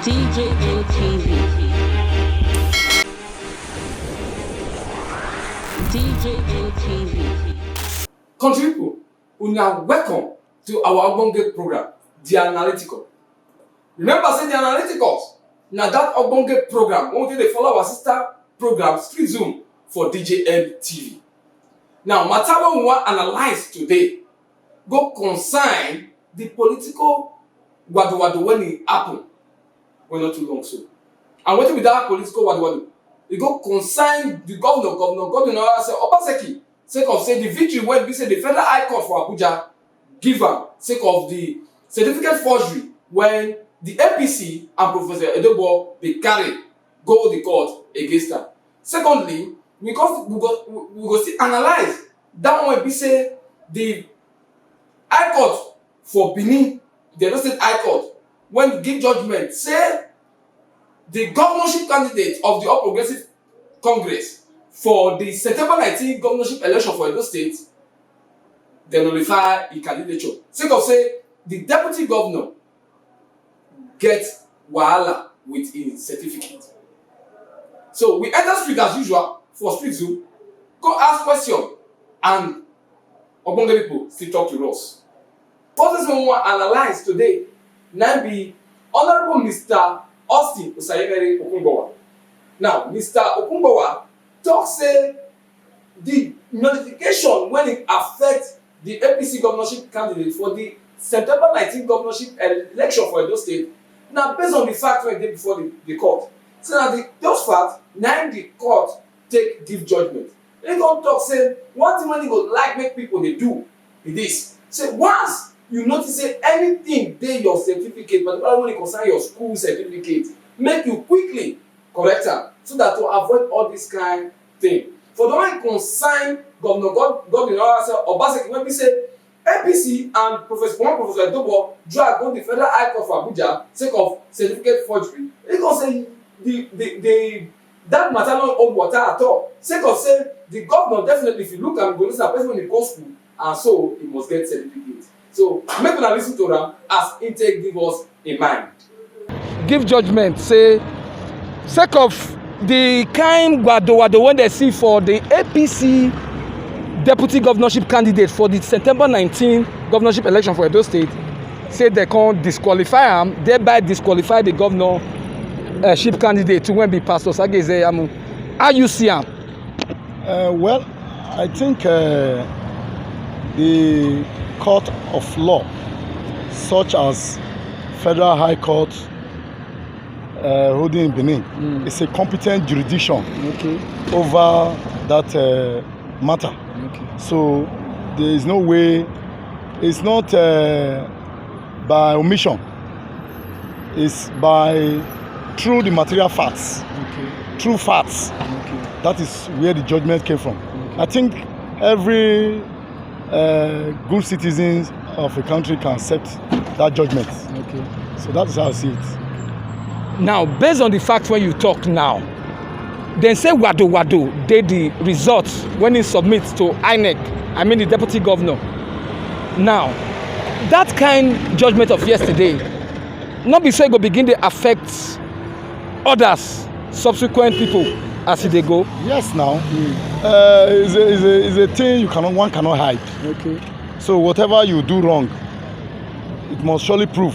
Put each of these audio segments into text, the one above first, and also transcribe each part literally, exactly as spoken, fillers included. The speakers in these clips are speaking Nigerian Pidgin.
D J N T V. D J N T V. Country people, una welcome to our ogbonge program, The Analytical. Remember say The Analyticals na that ogbonge program wey we take dey follow our sister program, Street Zoom, for D J M T V. Now, matter wey we wan analyse today go concern the political wadu-wadu wey e happen wey no too long so. And wetin be that political wadu-wadu? E go concern the governor, Governor Godwin Obaseki, sake of say the victory wey be say the Federal High Court for Abuja give am sake of the certificate forgery wey the A P C and Professor Edebo bin carry go the court against am. Secondly, we go, we go, we go still analyse that one wey be say the High Court for Benin, the Edo State High Court, wey give judgment say the governorship candidate of the All Progressives Congress for the September nineteen governorship election for Edo State, dem nullify im candidature sake of say the deputy governor get wahala with im certificate. So we enter street as usual for Street Zoom, go ask question, and ogbonge people still talk to us. First person we wan analyse today na be Honourable Mister Austin Osayemere Okunbowa. Now, Mister Okunbowa talk say the nullification wey e affect the A P C governorship candidate for the September nineteen governorship election for Edo State na based on the fact wey dey before the, the court. So na the, those facts na im the court take give judgment. He come talk say one thing wey he go like make people dey do be this. Say once you notice say anything dey your certificate, particularly when e concern your school certificate, make you quickly correct am so that to avoid all this kind thing. For the one concern Governor God, Godwin Obaseki, wey be say A P C and Professor, one Professor Edobo drag go the Federal High Court for Abuja sake of certificate forgery. He go say the, the, the, that matter no hold water at all. Sake of say the governor, definitely, if you look am, you go know say na person wey dey go school, and so he must get certificate. So make una listen to am as he take give us in mind. Give judgment say sake of the kind wado-wado wey dem see for the A P C deputy governorship candidate for the September nineteen governorship election for Edo State, say dem come disqualify am, thereby disqualify the governorship candidate too, wey be Pastor Sage Izeyamu. How you see am? Uh, well, I think uh, the court of law, such as Federal High Court uh, holding in Benin, mm, is a competent jurisdiction, okay, over that uh, matter. Okay. So there is no way, it's not uh, by omission, it's by through the material facts, okay, through facts. Okay. That is where the judgment came from. Okay. I think every uh, good citizens of a country can accept that judgment. Okay. So that is how I see it. Now, based on the fact wey you talk now, dem say wado-wado dey the result wey he submit to INEC, I mean the deputy governor. Now, that kind judgment of yesterday, no be so e go begin dey affect others, subsequent people as e dey go? Yes, now. Mm. Uh, it's, a, it's, a, it's a thing you cannot, one cannot hide. Okay. So whatever you do wrong, it must surely prove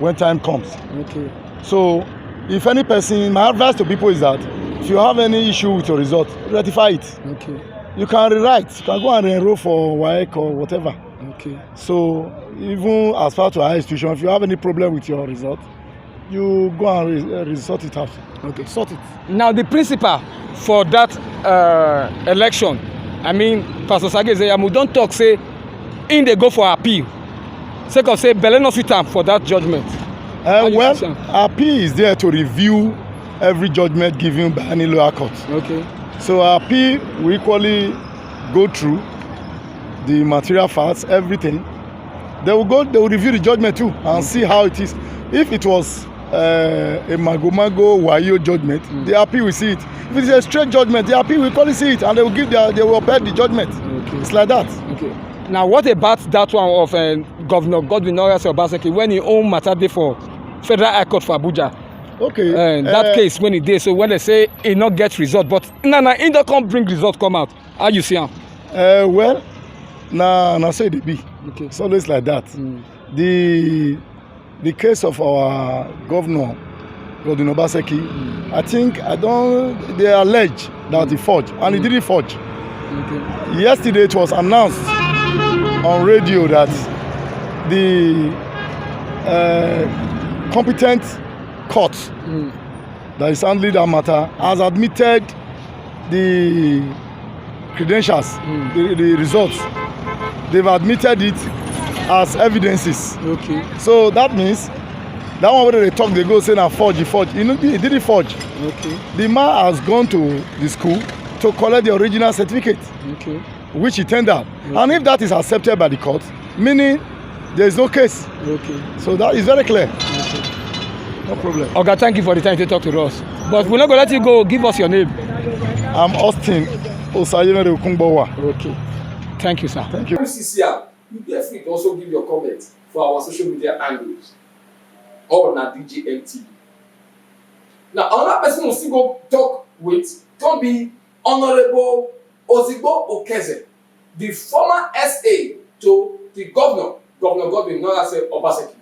when time comes. Okay. So if any person, my advice to people is that if you have any issue with your result, rectify it. Okay. You can rewrite. You can go and enroll for WAEC or whatever. Okay. So even as far to higher institution, if you have any problem with your result, you go and re- uh, resort it out. Okay. Sort it. Now, the principal for that uh, election, I mean, Pastor Sage Izeyamu, don talk say im dey go for appeal, sake of say belle no sweet am for that judgment. Uh, well, appeal is there to review every judgment given by any lower court. Okay. So appeal will equally go through the material facts, everything. They will go, they will review the judgment too and see how it is. If it was uh, a mago mago wayo judgment, mm, the appeal will see it. If it's a straight judgment, the appeal will clearly see it, and they will give their, they will upheld the judgment. Okay. It's like that. Okay. Now, what about that one of uh, Governor Godwin Oriasa Obaseki when he own matter dey for Federal High Court for Abuja. Okay. Uh, that uh, case when e dey, so when they say e no get result, but na na e don come bring result come out. How you see am? Uh, well, na na so e dey be. Okay. It's always like that. Mm. The the case of our governor, Godwin Obaseki, I think I don't. They allege that he forged, and he didn't forge. Okay. Yesterday it was announced on radio that the uh, competent court Mm. that is handling that matter has admitted the credentials, Mm. the, the results. They've admitted it as evidences. Okay. So that means that one wey they talk, they go say na forge, he forge. He, no, he didn't forge. Okay. The man has gone to the school to collect the original certificate, Okay. which he tendered. And if that is accepted by the court, meaning there is no case. Okay. So that is very clear. No problem. Oga, thank you for the time to talk to us. But we no go let you go. Give us your name. I'm Austin Osayemere Okungbowa. Okay. Thank you, sir. Thank you. If you see am, you dey free to also give your comment for our social media handles. All na D J M T V. Now, another person we still go talk with come be Honorable Ozigbo Okeze, the former S A to the governor, Governor Godwin Noyase Obaseki.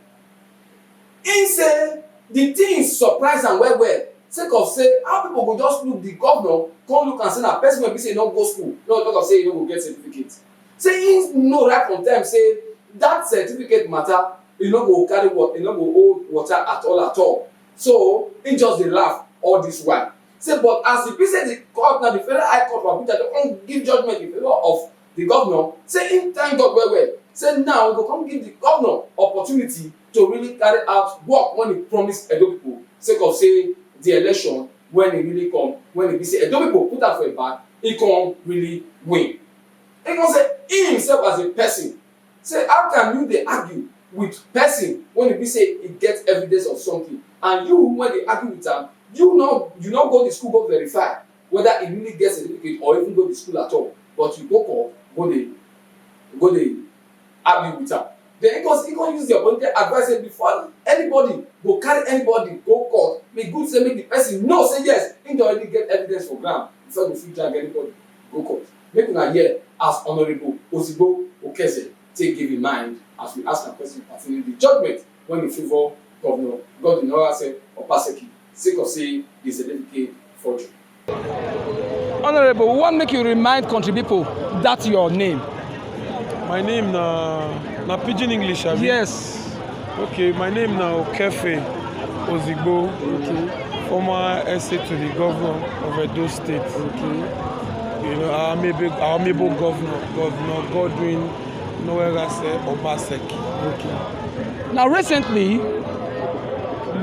He say the thing surprise am well well, sake of say how people go just look the governor, come look and say na person wey be say e no go school, no talk of say e no go get certificate. Say he know right from time say that certificate matter, e no go carry water, e no go hold water at all at all. So he just dey laugh all this while. Say but as e be say the court, na the Federal High Court for Abuja don come give judgment in favour of the governor, say him thank God well well. Say now e go come give the governor opportunity to really carry out work when he promise Edo people, sake of say the election when e really come, when e be say Edo people put am for him back, he come really win. He come say he himself as a person, say how can you dey argue with person when e be say e get evidence of something, and you wey dey argue with am, you no, you no go the school go verify whether e really get certificate or even go the school at all, but you go court go dey, go dey argue with am. Then he go, he go use the opportunity advice say before anybody go carry anybody go court, e good say make the person know say yes, he don already get evidence for ground before he go fit drag anybody go court. Make una hear as Honourable Ozigbo Okeze take give him mind as we ask am question pertaining the judgment when e favour Governor Godwin Noyase Obaseki, sake of say the certificate forgery. Honorable, we wan make you remind country people that your name. My name na na pidgin English, abi? Yes. Okay, my name na Okefe Ozigbo, Okay. Former S A to the governor of Edo State. Okay. You know, our amiable, our amiable governor, Governor Godwin Noyase Obaseki. Okay. Now, recently,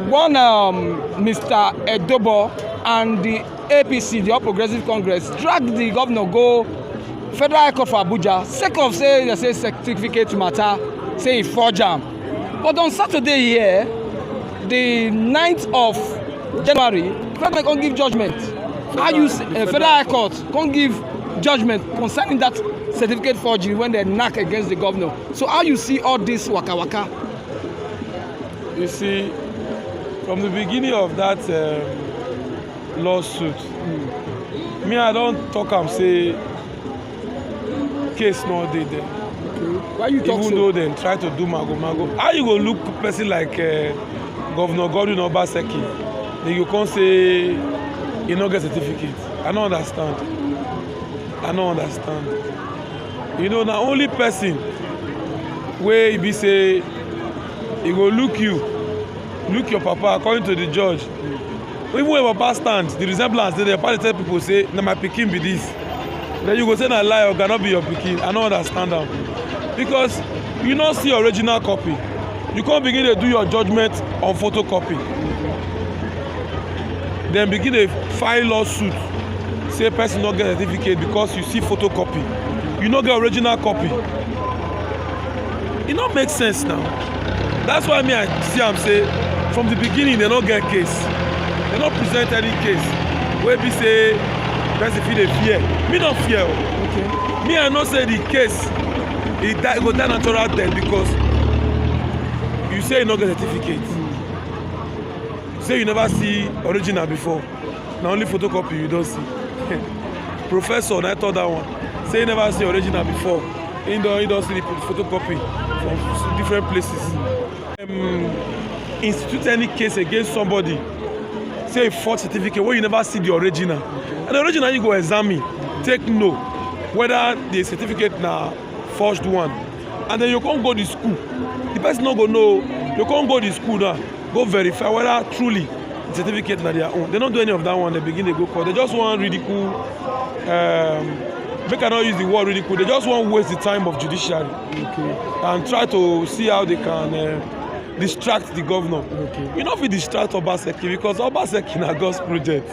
one um, Mister Edobo and the A P C, the All Progressive Congress, drag the governor go Federal High Court for Abuja, sake of say they say certificate matter, say he forge am. But on Saturday here, the ninth of January, government come give judgment. How you say, uh, Federal High Court come give judgment concerning that certificate forgery when they knack against the governor. So how you see all this waka waka? You see, from the beginning of that um, lawsuit, me, I don talk am say case no dey there. Why you talk Even so? Though dem try to do mago mago, how you go look person like uh, Governor Godwin Obaseki, then you come say he no get certificate? I no understand. I no understand. You know, na only person wey e be say e go look you, look your papa, according to the judge. Even when papa stand, the resemblance dey there. Papa dey tell people say, "Na my pikin be this." Then you go say na lie, oga, no be your pikin. I no understand am, because you no see original copy. You come begin dey do your judgment on photocopy. Then begin dey file lawsuit say person no get certificate because you see photocopy, you no get original copy. E no make sense now. That's why me, I see am say from the beginning they no get case, they no present any case wey be say person fit dey fear. Me no fear o. Okay. Me, I know say the case e die, e go die natural death because you say you no get certificate. Say you never see original before, na only photocopy you don see. Professor na talk that one, say you never see original before, he don he don see the photocopy from different places. Um, institute any case against somebody, say you forge certificate wey you never see the original, and the original you go examine, take know whether the certificate na forged one, and then you come go the school, the person no go know. You come go the school now, go verify whether truly the certificate na their own. They no do any of that one, they begin dey go court. They just wan ridicule, um, make I no use the word ridicule, they just wan waste the time of judiciary and try to see how they can uh, distract the governor. You no fit distract Obaseki, because Obaseki na God's project.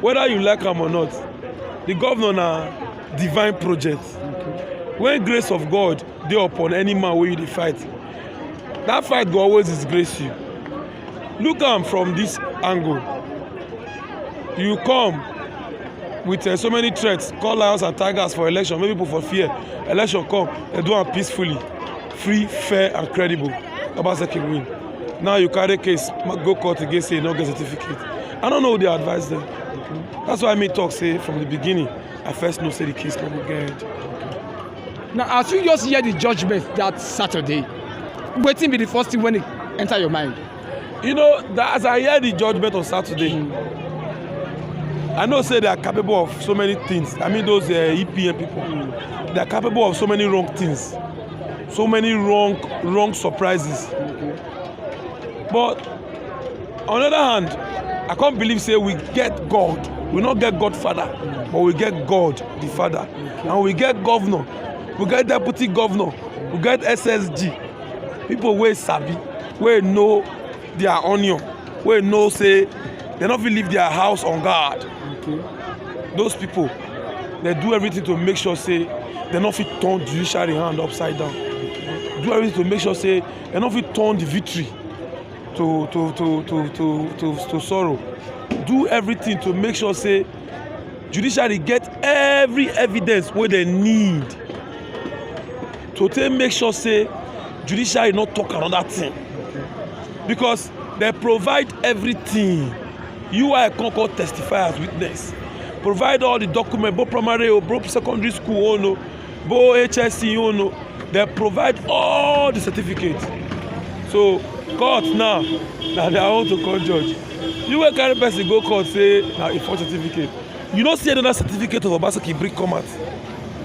Whether you like am or not, the governor na divine project. When grace of God dey upon any man wey you dey fight, that fight go always disgrace you. Look am from this angle. You come with uh, so many threats, call lions and tigers for election, make people for fear. Election come, they do am peacefully, free, fair and credible. Obaseki win. Now you carry case, ma- go court again, say you no get certificate. I don't know who they advise them. That's why me talk say from the beginning, I first know say the case no go get. Now, as you just hear the judgment that Saturday, wetin be the first thing when it enter your mind? You know, that as I hear the judgment on Saturday, I know say they are capable of so many things. I mean, those uh, E P M people, they are capable of so many wrong things, so many wrong wrong surprises. But on the other hand, I can't believe say we get God. We not get Godfather, but we get God the Father, and we get governor, we get deputy governor, we get S S G. People wey sabi, wey know their onion, wey know say they no fit leave their house on guard. Those people, they do everything to make sure say they no fit turn judiciary hand upside down. Do everything to make sure say they no fit turn the victory to to to to to to, to sorrow. Do everything to make sure say judiciary get every evidence wey they need to take make sure say judiciary no talk another thing, because they provide everything. You are come come testify as witness, provide all the document, both primary o, both secondary school o, no, both H S C o, no, they provide all the certificates. So court now, na their own to come judge. You wey carry person go court say na a false certificate, you no see another certificate of Obaseki bring come out,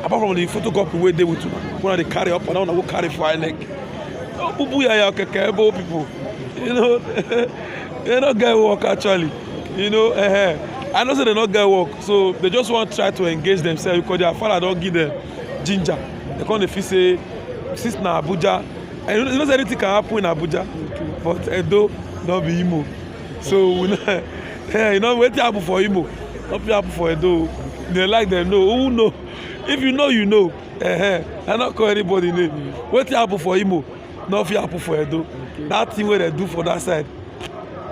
apart from the photocopy wey dey with una, una dey carry up and down, una go carry for inec. No bubu yaya keke ebo people, you know. They no get work actually, you know. Uh, I know say they no get work, so they just wan try to engage themselves because their father don give them ginger. They come dey feel say since na Abuja, and you know say anything can happen in Abuja, but Edo no be Imo. So we no, yeah, you know wetin happen for Imo no fit happen for Edo. They like them know, who know? If you know, you know. Uh-huh. I no call anybody name. Wetin happen for Imo no fit happen for Edo. That thing wey they do for that side,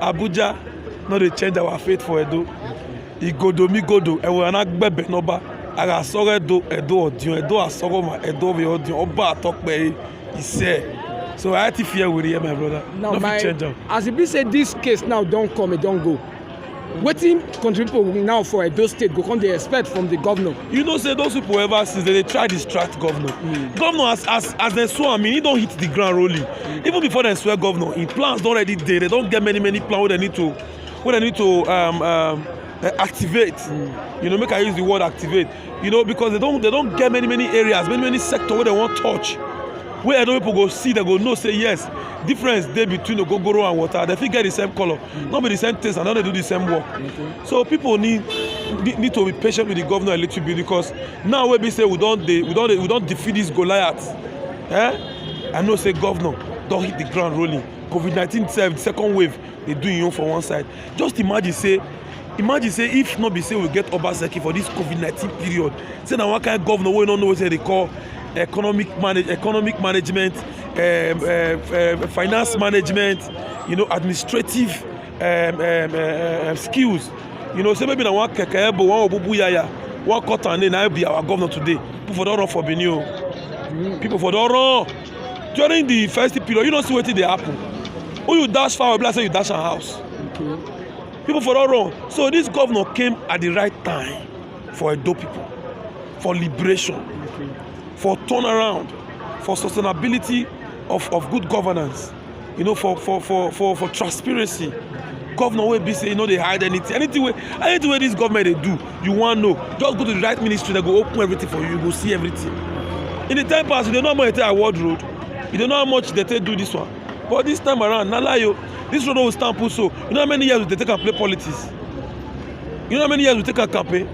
Abuja no dey change our fate for Edo. Igodo migodo, ewe anagbebe noba. Aga asọrọ Edo, Edo odion, Edo asọrọ ma, Edo ve odion, oba atọkpe, ise. So I ti fear with here, my brother. Now, No my, fit change am. As e be say this case now don come, e don go. Wetin country people now for Edo State go come dey expect from the governor? You know say those people ever since they dey try distract governor. Governor as as as dem swear am in, he don hit the ground rolling. Even before dem swear governor, im plans don already dey. They don get many many plans wey dem need to wey dem need to um, um, uh, activate. You know, make I use the word activate. You know, because they don they don get many many areas, many many sector wey dem wan touch. Wey Edo people go see, dem go know say yes, difference dey between ogogoro and water. Dem fit get the same colour, no be the same taste, and no dey do the same work. So people need need, need to be patient with the governor a little bit, because now wey be say we don dey we don dey we don defeat this Goliath. Eh? I know say governor don hit the ground rolling. COVID nineteen sef, the second wave, dey do im own for one side. Just imagine say imagine say if no be say we get Obaseki for this COVID nineteen period, say na one kind governor wey no know wetin dey call economic manage economic management, um, uh, uh, finance management, you know, administrative um, um, uh, uh, skills. You know, say maybe na one keke ebo, one obubu yaya, one cut and na be our governor today. People for don run for Benin o. People for don run. During the first period, you no see wetin dey happen. Who you dash fowl, be like say you dash am house. People for don run. So this governor came at the right time for Edo people, for liberation, for turnaround, for sustainability of, of good governance, you know, for, for, for, for, for transparency. Governor wey be say e no dey hide anything. Anything wey, anything wey this government dey do, you wan know, just go to the right ministry, dem go open everything for you, you go see everything. In the time past, you dey know how much dem take award road, you dey know how much dem take do this one. But this time around, na lie o. This road wey we stand put so, you know how many years we dey take am play politics? You know how many years we take am campaign?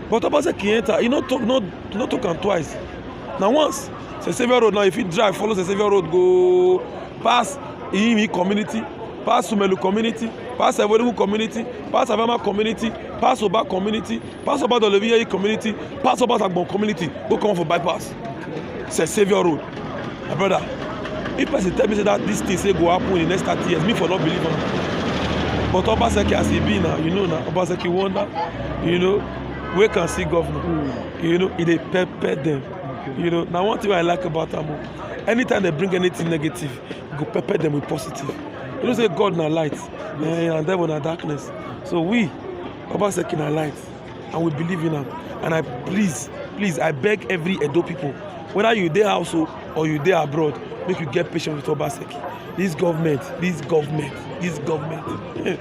But Obaseki enter, e no talk, no, no talk am twice. Na once. St. Saviour Road now, if you drive, follow St. Saviour Road, go pass Iyimi community, pass Sumelu community, pass Ewedugu community, pass Avama community, pass Oba community, pass Oba Doloviyeyi community, pass Oba Sagbon community, go come for bypass. St. Saviour Road. My brother, if person tell me say that this thing say go happen in the next thirty years, me for not believe am. But Obaseki, as e be now, you know now, Obaseki wonder, you know, wey can see governor, you know, e dey pepper them. You know, na one thing wey I like about am o. Anytime dem bring anything negative, e go pepper them with positive. You know say God na light, eh, and devil na darkness. So we, Obaseki na light, and we believe in am. And I please, please, I beg every Edo people, whether you dey house o or you dey abroad, make you get patience with Obaseki. This government, this government, this government.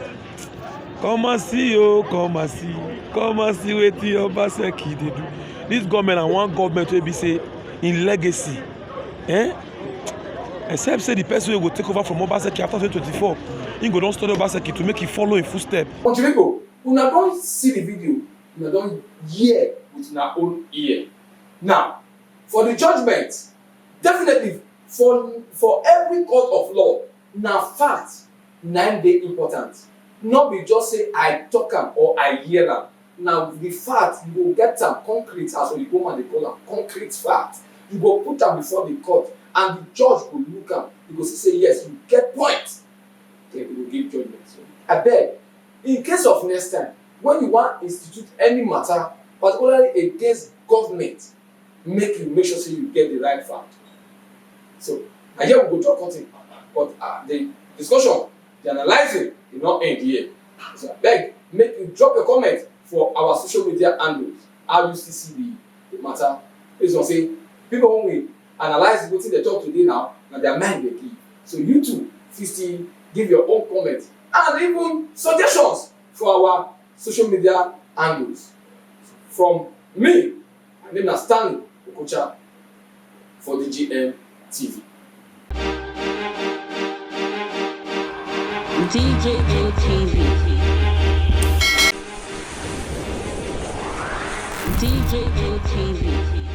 Come and see o, come and see, come and see wetin Obaseki dey do. This government na one government wey be say im legacy, eh? Except say the person wey go take over from Obaseki after twenty twenty-four, im go don study Obaseki to make e follow im footstep. Country people, una don see the video, una don hear with una own ear. Now, for the judgment, definitely for, for every court of law, na fact na im dey important. No be just say I talk am or I hear am. Na the fact, you go get am concrete, as oyibo man dey call am, concrete fact. You go put am before the court, and the judge go look am. You go see say yes, you get point. Then you go give judgment. So, abeg, in case of next time, when you wan institute any matter, particularly against government, make you make sure say you get the right fact. So, na here we go draw curtain. But, uh, the discussion, the analyzing, e no end here. So, abeg, make you drop your comment for our social media handles, how you see the, the matter. Based on say, people, when we analyze wetin dem talk today now, na their mind dem give. So you too fit still give your own comment and even suggestions for our social media handles. From me, my name na Stanley Okocha for D G M T V. D G M T V. D G M T V.